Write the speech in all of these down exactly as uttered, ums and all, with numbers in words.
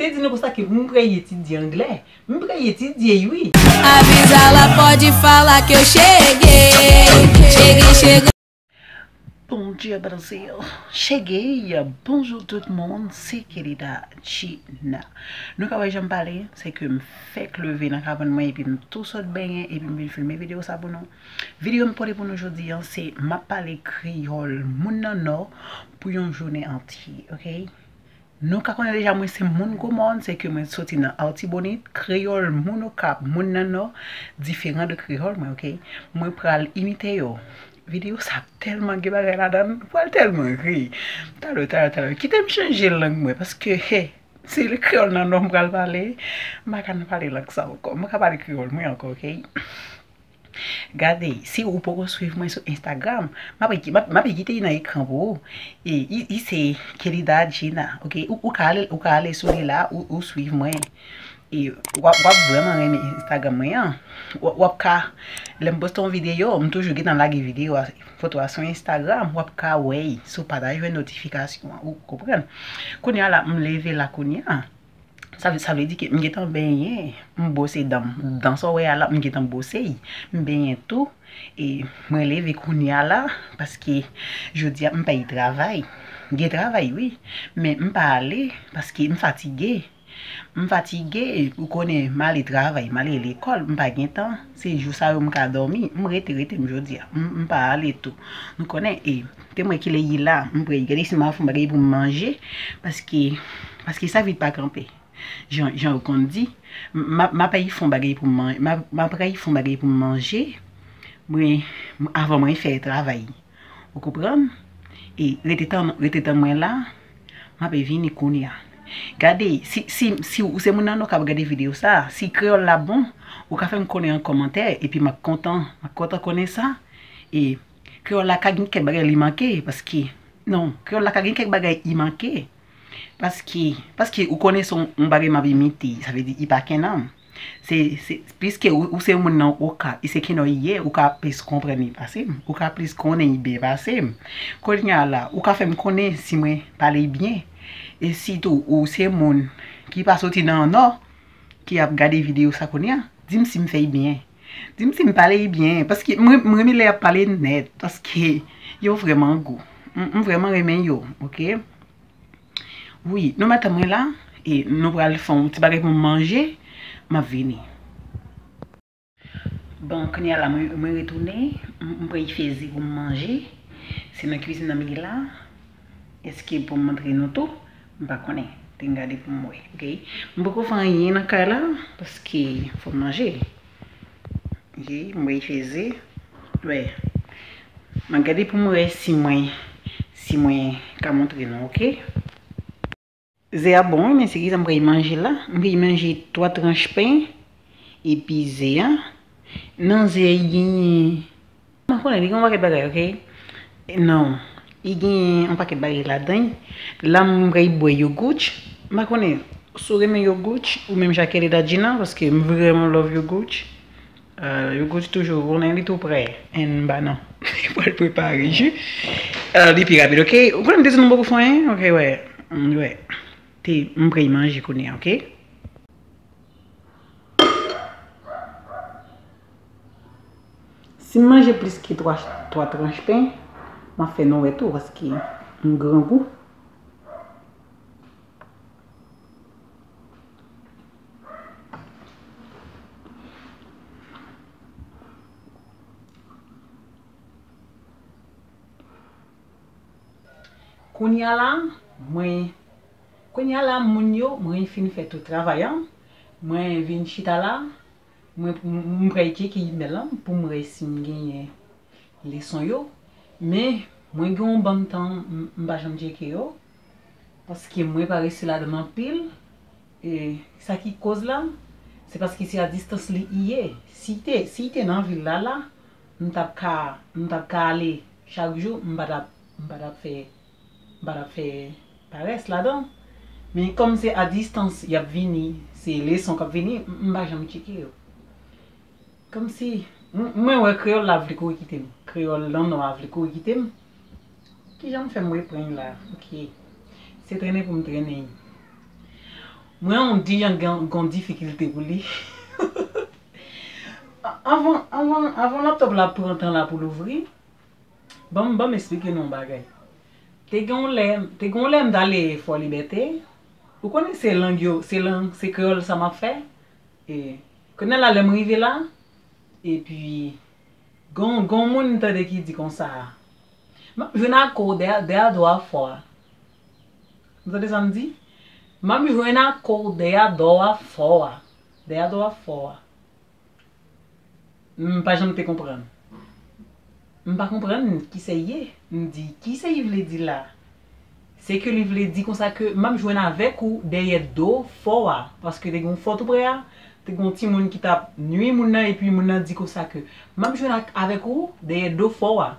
Te di nou konsa ke m prèy etidye anglè. M prèy etidye, wi. Avisa la, pode falar que eu cheguei. Cheguei, cheguei. Bom dia, Brasil. Cheguei. Bonjou tout moun, se Kelida Gina. Nou ka wè jan m pale, se ke m fèk leve nan kabann mwen epi m tou sot benyen epi m vin filme videyo sa pou nou. Videyo m pote pou nou jodi a, se m ap pale kreyòl moun nan Nò pou yon jounen antye, oke? Nou ka konnen deja mwen se moun Gwomòn, se ke mwen soti nan Artibonit, kreyòl moun Okap, moun nan Nò, diferan de kreyòl mwen, oke? Mwen pral imite yo. Videyo sa ap tèlman gen bagay ladan l, m pral tèlman ri. Talè, talè, talè. Kite m chanje lang mwen, paske, he, se kreyòl nan Nò m pral pale, m pa ka pale lang sa ankò. M pa ka pale kreyòl mwen ankò, oke? Gade, si ou poko swiv mwen sou Instagram, m ap, m ap, m ap kite li nan ekran pou ou. E, li, li se Kelida Gina, oke? Ou, ou ka ale, ou ka ale sou li la, ou, ou swiv mwen. E w ap, w ap vrèman renmen Instagram mwen an. W, w ap ka, lè m poste yon videyo, m toujou gentan lage videyo a, foto a sou Instagram, w ap ka wè l si w pa ta jwenn notifikasyon an, ou konprann? Kounye a la, m leve la kounye a. Sa vle, sa vle di ke m gentan benyen, m bwose dan m. Dan sa w wè a la, m gentan bwose l. M benyen tou. E mwen leve kounye a la, paske jodi a m pa al travay. Gen travay, wi, men m pa ale, paske m fatige. M fatige, ou konnen, m ale travay, m ale lekòl, m pa gen tan. Se jou sa yo m ka dòmi, m rete, rete m jodi a. M, m pa ale tou. Nou konnen, e, te mwen ki lè ye la, m prèy gade si m a fè yon bagay pou m manje, paske, paske sa vit pa kanpe. Jan, jan yo konn di, m, m ap, m ap al fè yon bagay pou m man-, m ap, m ap al fè yon bagay pou m manje, mwen, avan mwen fè travay. Ou konprann? E rete tann, rete tann mwen la, m ape vini kounye a. Gade, si, si, si ou se moun nan Nò k ap gade videyo sa, si kreyòl la bon, ou ka fè m konnen an kòmantè, epi m ap kontan, m ap kontan konnen sa. E kreyòl la ka gen kèk bagay li manke, paske, non, kreyòl la ka gen kèk bagay li manke. Paske, paske ou konnen se yon, yon bagay m ap imite, sa vle di li pa ken nanm. Se, se, piske ou, ou se moun nan Okap, e se ken Nò li ye, ou ka plis konprann li pase m, ou ka plis konnen li byen pase m. Kounye a la, ou ka fè m konnen si mwen pale byen. E sitou, ou se moun ki pa soti nan Nò, ki ap gade videyo sa kounye a, di m si m fè l byen. Di m si m pale l byen, paske m, m renmen lè y ap pale nèt, paske yo vrèman gou. M, m vrèman renmen yo, oke? Wi, nou mèt mwen la, e nou pral fè yon ti bagay pou m manje, m ap vini. Bon, kounye a la, mwen, mwen retounen, m, m pral fè ze pou m manje. Se nan kwizin nan m ye la. Èske pou m montre nou tou? M pa konnen. Te m gade pou m wè, oke? M poko fè anyen nan kay la, paske fò m manje. Oke, m pral fè ze. Wè. M ap gade pou m wè si mwen, si mwen ka montre nou, oke? Ze a bon, wi, men se kisa m pral manje la? M pral manje twa tranch pen, epi ze a. Nan ze a, li genyen, m pa konnen, li gen yon pakèt bagay, oke? Non, li genyen yon pakèt bagay ladan l. La, m pral bwè yogourt. M pa konnen, si w renmen yogourt, ou menm jan ak Kelly Dadjina, paske m vrèman love yogourt. Euh, yogourt toujou, ou konnen li tou prè. And m pa non. Li pral prepare ji. Euh, li pi rapid, oke? Ou konnen m te di nou m poko fè anyen? Oke, wè. Mm, wè. Te, m pral manje kounye a, oke? Si m manje plis ke twa, twa tranch pen, m ap fè nou wè tou, paske m grangou. Kounye a la, mwen, kounye a la, moun yo, mwen fin fè tout travay an, mwen vin chita la, mwen, m, m pral tcheke imèl lan pou m wè si m genyen leson yo, men mwen gen yon bann tan m, m pa janm tcheke yo, paske mwen parese ladan l anpil. E sa ki koz la, se paske se a distans li ye. Si te, si te nan vil la la, m t ap ka, m t ap ka ale chak jou, m pa t ap, m pa t ap fè, m pa t ap fè parès ladan. Men kòm se a distans y ap vini, se leson k ap vini, m, m pa janm tcheke yo. Kòmsi, m, mwen wè kreyòl la vle kouri kite m. Kreyòl nan Nò a vle kouri kite m. Kijan m fè m reprann la? Oke. Se trennen pou m trennen. Mwen, on di jan gen, gen difikilte pou li. Anvan, anvan, anvan laptop la pran tan la pou l ouvri, ban m, ban m esplike nou yon bagay. Te gen yon lè, te gen yon lè m t ale Fò Libète. Ou konnen se lang yo, se lang, se kreyòl sa m ap fè. E, kounye a la, lè m rive la, epi, gon, gon moun m tande ki di konsa, "M ap jwenn akò w dèyè, dèyè dò a fò a." Ou tande sa m di? "M ap jwenn akò w dèyè dò a fò a." Dèyè dò a fò a. M pa janm te konprann. M pa konprann kisa l ye. M di, "Kisa l vle di la?" Se ke li vle di konsa ke m ap jwenn avèk ou dèyè do fò a. Paske te gen yon fò tou prè a, te gen yon timoun ki t ap nui moun nan, epi moun nan di konsa ke, "M ap jwenn ak, avèk ou dèyè do fò a.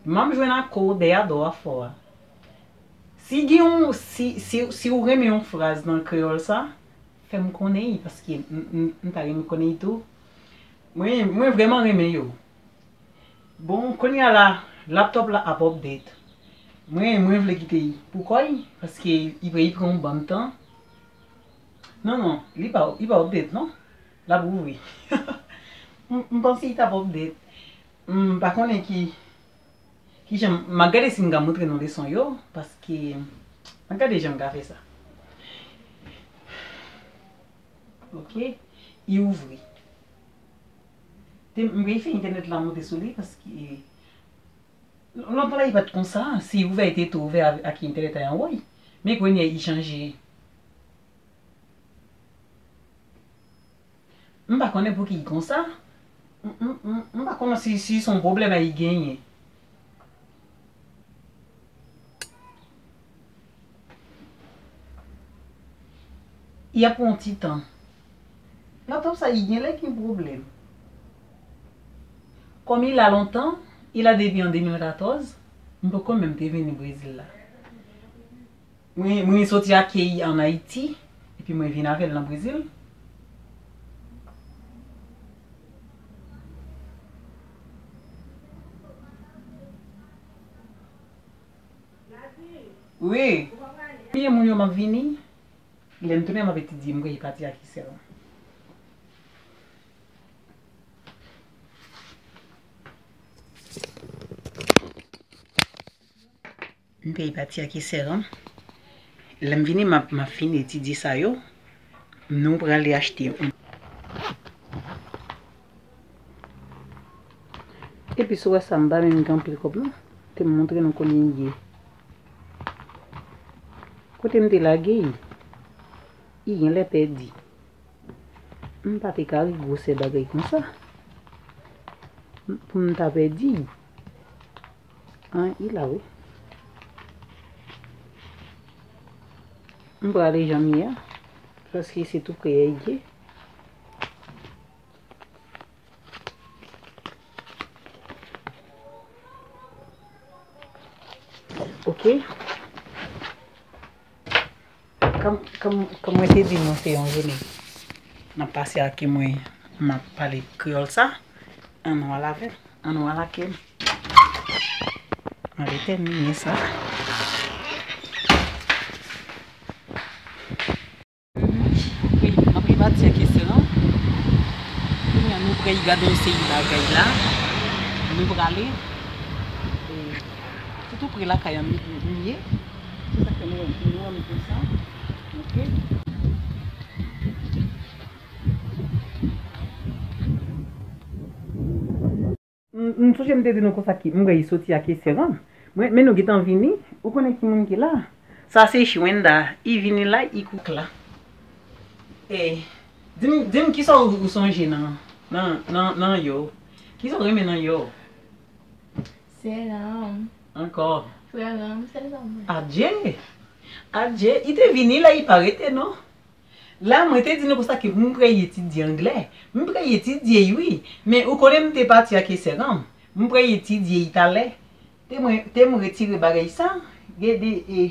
M ap jwenn ak ou dèyè do a fò a." Si gen yon, si, si, si w renmen yon fraz nan kreyòl sa, fè m konnen, paske m, m, m ta renmen konnen tou. Mwen, mwen vrèman renmen yo. Bon, kounye a la, laptop la ap update. Mwen, mwen vle kite l pou kò l, paske li pre, li pran yon bann tan. Non, non, li pa, li pa update, non. L ap ouvri. M, m panse li t ap update. M pa konnen ki, ki jan, m ap gade si m ka montre nou leson yo, paske, m ap gade jan m ka fè sa. Ok, li ouvri. Te, m vle fè entènèt la monte sou li, paske lontan la, li pa t konsa. Si ouvè, li te tou ouvè ak, ak entènèt la anwo. Men kounye a, li chanje. M pa konnen pouki li konsa. M, m, m, m pa konnen si, si se yon pwoblèm a li genyen. Li ap pran yon ti tan. Laptop sa, li genlè gen pwoblèm. Kòm li la lontan, li la depi an de mil katòz, m poko menm te vini Brezil la. Mwen, mwen soti ak li an Ayiti, epi mwen vin avè l nan Brezil. Wi. Konbyen moun yo m ap vini? Lè m tounen, m ap etidye, m kwè li pati ak esè a. M peye pati ak esè an. Lè m vini, m ap, m ap fin etidye sa yo. Nou prale achte yon. Epi sou wè sa, m pa menm gen anpil kòb non. Te m montre nou kote l ye. Kote m te lage l, li genlè pèdi. M pa te ka ri gwosè bagay konsa. M, pou m ta pèdi. An, li la wi. M prale jan m ye a, paske se tou prè a li ye. Ok. Kòm, kòm, kòm mwen te di nou se yon jounen n ap pase ak mwen, m ap pale kreyòl sa, ann nou al avè m, ann nou al ak m. Mwen detèmine sa. Wi, m ap repati ak esè an. Kounye a nou prale gade yon seri bagay la. Nou prale. E, se tou pre lakay an m, m, m ye. Se sa k fè nou wè m, nou wè m konsa. Ok. M, m sonje m te di nou konsa ki m prale soti ak esè an. Mwen, men nou gentan vini, ou konnen ki moun ki la? Sa se Shwenda, li vini la, li kou la. E, di m, di m kisa w, ou sonje nan, nan, nan, nan yo? Kisa w renmen nan yo? Sè Ram. Ankò. Frè Ram, sèl sa m renmen. Adje! Adje! Li te vini la, li pa rete non. La, mwen te di nou konsa ke m prale etidye anglè. M prale etidye l wi. Men ou konnen m te pati ak esè an m. M prale etidye l talè. Te mwen, te mwen retire bagay sa. Gade, e,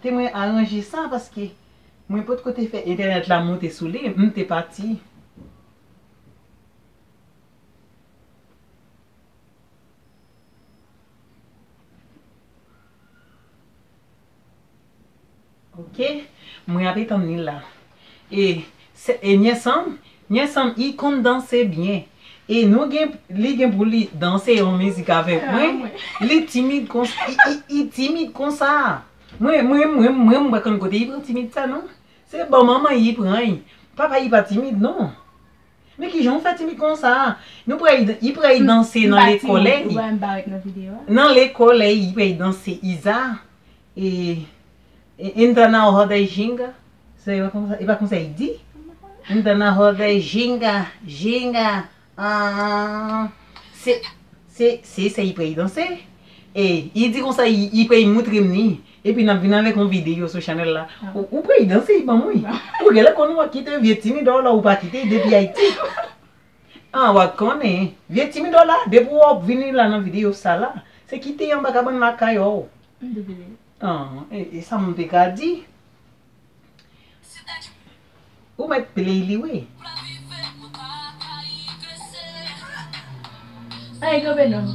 te mwen aranje sa paske mwen potko te fè entènèt la monte sou li. M te pati. Ok. Mwen ap etann li la. E, se, e nyès an, nyès an, li konn danse byen. E nou gen, li gen pou li danse yon mizik avèk mwen. Li timid konsa, li, li, li timid konsa. Mwen, mwen, mwen, mwen, mwen pa konn kote li pran timid sa non. Se bò manman li pran li. Papa li pa timid non. Men kijan w fè timid konsa? Nou pral, li pral danse nan lekòl li. Nan lekòl li pral danse Iza. E, e, Ndana roda jinga. Se, e pa konsa, e pa konsa li di? Ndana roda jinga, jinga. Ah, se, se, se sa li pral danse. E, li di konsa, li, li pral moutre m li. Epi n ap vin avèk yon videyo sou chanèl la. Ou, ou pral danse, li ban mwen. Ou genlè konn ou a kite vye timid la, ou pa kite depi Ayiti. Ah, w ap konnen. Vye timid la, depi w ap vini la nan videyo sa la, se kite anba kabann lakay ou. Ah, e, e sa m te ka di. Ou mèt play li wi. Ay, kanpe non.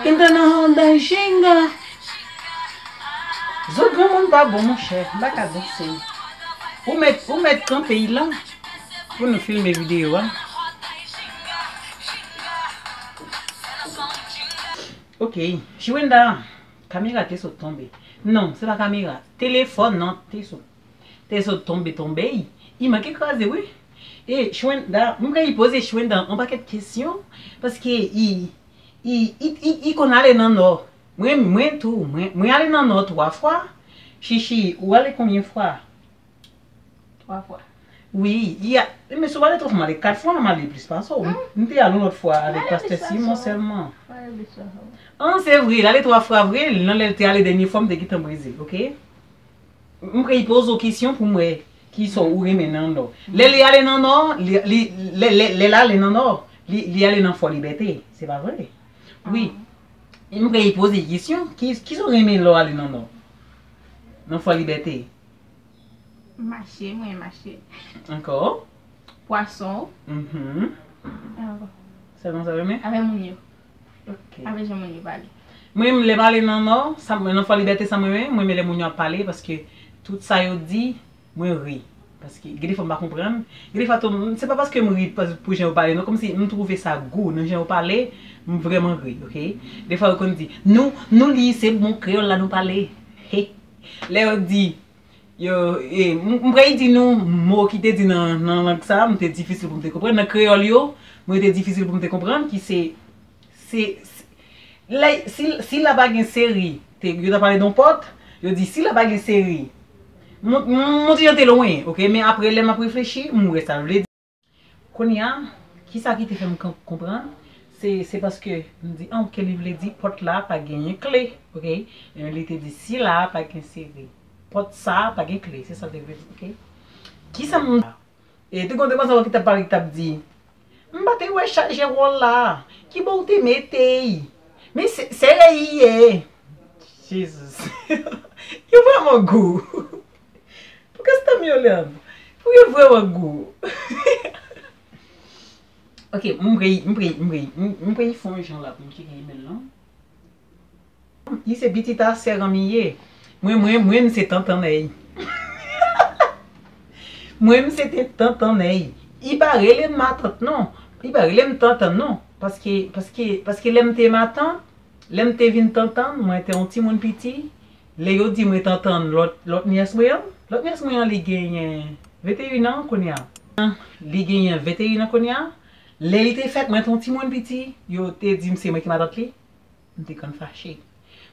Entra na onda jinga. Zo granmoun pa bon monchè, m pa ka danse. Ou mèt, ou mèt kanpe la pou nou filme videyo a. Ok, Shwenda, kamera te sot tonbe. Non, se pa kamera, telefòn nan te sot, te sot tonbe, tonbe. Li manke kraze, wi. E Shwenda, mwen pral poze Shwenda yon pakèt kesyon, paske li, li, li, li, li konn ale nan nò. Mwen, mwen tou, mwen, mwen ale nan nò twa fwa. Chichi, ou ale konbyen fwa? Twa fwa. Wi, li a, men si w ale twa fwa, m ale kat fwa, m ale plis pase w. M te al yon lòt fwa avèk pastè Simon sèlman. An, se vre, l ale twa fwa vre, nan lè l te ale dènye fwa, m te gentan brize, ok? M pral poze w kesyon pou m wè kisa ou renmen nan nò. Lè li ale nan nò, li, li, lè, lè, lè l ale nan nò, li, li ale nan Fò Libète, se pa vre? Wi. M pral poze kesyon, ki, kisa ou renmen lè w ale nan nò? Nan Fò Libète? Mache, mwen mache. Ankò? Pwason. Mhm. Ankò. Sèlman sa w renmen? Avè moun yo. Ok. Avè jan moun yo pale. Mwen menm lè m ale nan nò, sa mwen nan Fò Libète sa mwen renmen, mwen renmen lè moun yo ap pale paske tout sa yo di, mwen ri. Paske gen defwa m pa konprann, gen defwa tou, se pa paske m ri pou jan yo pale non, kòmsi m twouve sa gou nan jan yo pale, m vrèman ri, ok? Defwa yo konn di, nou, nou li se bon kreyòl la nou pale. He. Lè yo di, Yo, e, m, m pral di nou mo ki te di nan, nan lang sa, m te difisil pou m te konprann. Nan kreyòl yo, mo te difisil pou m te konprann, ki se, se, se, lè, si, si la pa gen seri, te, yo ta pale de yon pòt, yo di si la pa gen seri. Mon, mon, montre jan te lwen, ok? Men apre, lè m ap reflechi, m wè sa l vle di. Kounye a, kisa ki te fè m kon-, konprann? Se, se paske m di, ah, ok, li vle di pòt la pa genyen kle, ok? E li te di, si la pa gen seri. Pòt sa pa gen kle, se sa l te vle di, ok? Kisa m. E te gen yon demwazèl ki t ap pale, ki t ap di, m pa te wè chaje wòl la. Ki bò w te mete l? Men se, sere l ye. Jesus. Yo vrèman gou. Pou kè Stamiolan? Pou yo vrèman gou. Ok, m pre, m pre, m pre, m, m pre fè yon jan la pou m tcheke email lan. Li se pitit a sè Ranmi ye. Mwen, mwen, mwen, m se tantan nèy. Mwen, m se te tantan nèy. Li pa rele m matant non. Li pa rele m tantan non. Paske, paske, paske lè m te matant, lè m te vin tantan, mwen te yon timoun piti. Lè yo di mwen tantan lòt, lòt nyès mwen an, lòt nyès mwen an li genyen venteyen an kounye a. Li genyen venteyen an kounye a. Lè li te fèt, mwen te yon timoun piti, yo te di m se mwen ki matant li. M te konn fache.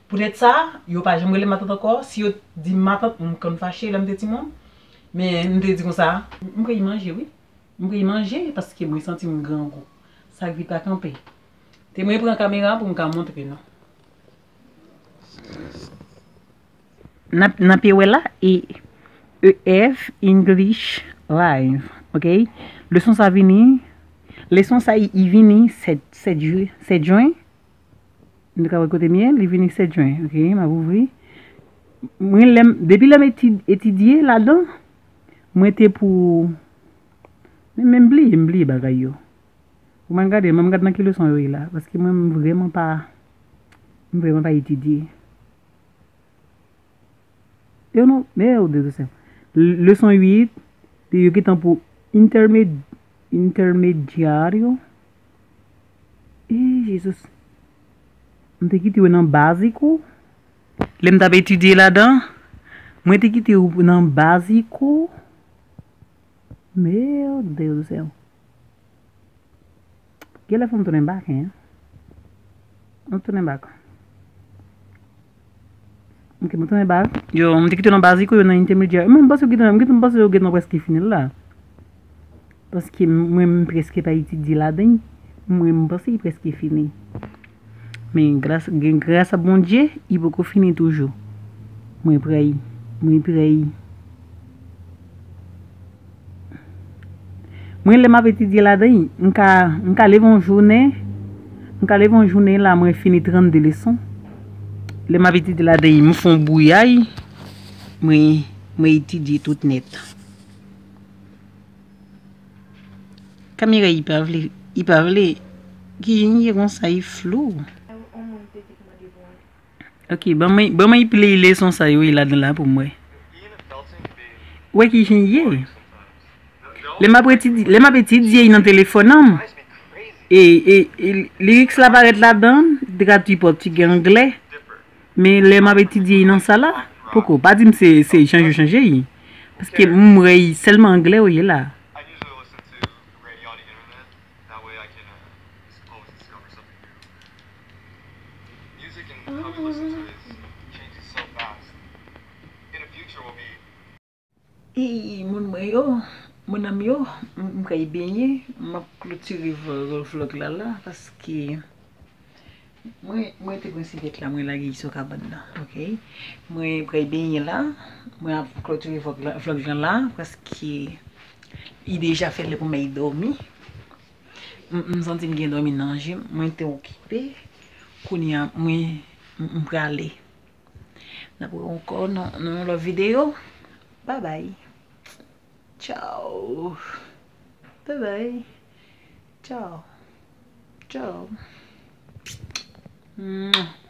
Poutèt sa, yo pa janm rele m matant ankò. Si yo di m matant, m konn fache lè m te timoun. Men m te di konsa, m pral manje wi. M pral manje paske mwen santi m grangou. Sa k vit pa kanpe. Te mwen pran kamera pou m ka montre nou. N ap, n ap wè la, e E F English Live, ok? Leson sa vini, leson sa i, i vini sèt, sèt ju-, sèt jen. Nou ka wè kote m ye, li vini sèt jen, ok? M ap ouvri. Mwen, lè m, depi lè m eti-, etidye ladan, mwen te pou, men, men m bliye, m bliye bagay yo. Ou man gade, man gade nan ki leson yo ye la, paske mwen m vrèman pa, m vrèman pa etidye. Yo non, men yo de se. Leson uit, yo gentan pou intermed, intermediário. E Jezis. M te kite yo nan básico. Lè m t ap etidye ladan, mwen te kite yo nan básico. Meu Deus do céu. Genlè fò m tounen bak, hein? M tounen bak. Ok, m tounen bak. Yo, m te kite nan básico, yo nan intermediário. Mwen, m panse yo gentan, m gentan, m panse yo gentan prèske fini la. Paske mwen, m prèske pa etidye ladan. Mwen, m panse li prèske fini. Men gras, gen gras a Bondye, li poko fini toujou. Mwen prèy, mwen prèy. Mwen, lè m ap etidye ladan, m ka, m ka leve yon jounen, m ka leve yon jounen la, mwen fini trannde leson. Lè m ap etidye ladan, m fè yon bouyay, mwen, mwen etidye tout nèt. Kamera, li pa vle, li pa vle. Ki jan l ye konsa, li flou. Ok, ban mwen, ban mwen play leson sa yo ye ladan la pou mwen. Ou wè ki jan l ye. Lè m ap etidye, lè m ap etidye nan telefòn an, e, e, e lyrics la parèt ladan, gratwi pòtige anglè. Men lè m ap etidye nan sa la, poko, pa di m se, se chanje, chanje. Paske m wè sèlman anglè ou ye la. Ey, moun mwen yo, moun an m yo, m, m pral benyen, m ap klotire vlog, vlog la la, paske mwen, mwen te pran sèvyèt la, mwen lage l sou kabann nan, ok? Mwen pral benyen la, mwen ap klotire vlog la, vlog la la, paske li deja fè lè pou m al dòmi. M, m santi m gen dòmi nan je m, mwen te okipe, kounye a, mwen, m, m prale. N ap wè ankò nan, nan yon lòt videyo. Babay. Tchaw. Babay. Tchaw. Tchaw. Mwah.